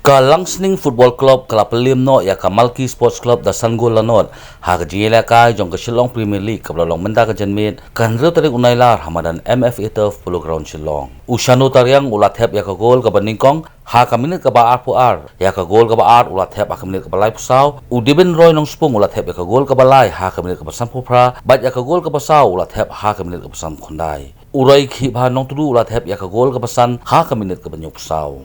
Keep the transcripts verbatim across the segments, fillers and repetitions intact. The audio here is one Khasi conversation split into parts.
Ka Langsning Football Club ka la pynliem noh ïa ka Malki Sports Club da san gol la nod ha ka jingïalehkai jong ka Shillong Premier League kaba la long mynta ka janmiet ka hynriew tarik u Nailar ha madan M F A Turf Polo Ground Shillong. U Shanu Tariang u la thep ïa ka gol kaba nyngkong ha ka minit kaba arphew ar, ïa ka gol kaba ar u la thep ha ka minit kaba laiphew saw, u Dibin Roy Nongspung u la thep ïa ka gol kaba lai ha ka minit kaba sanphew phra, bad ïa ka gol kaba saw u la thep ha ka minit kaba sanphew khyndai. U Roy Khibha Nongtdu u la thep ïa ka gol kaba san ha ka minit kaba hynñiewphew saw.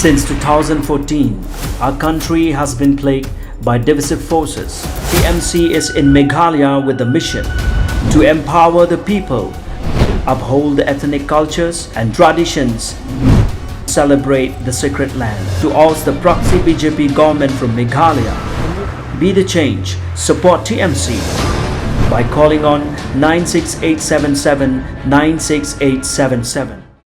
Since two thousand fourteen, our country has been plagued by divisive forces. T M C is in Meghalaya with the mission to empower the people, uphold the ethnic cultures and traditions, celebrate the sacred land. To oust the proxy B J P government from Meghalaya, be the change, support T M C by calling on nine six eight seven seven nine six eight seven seven.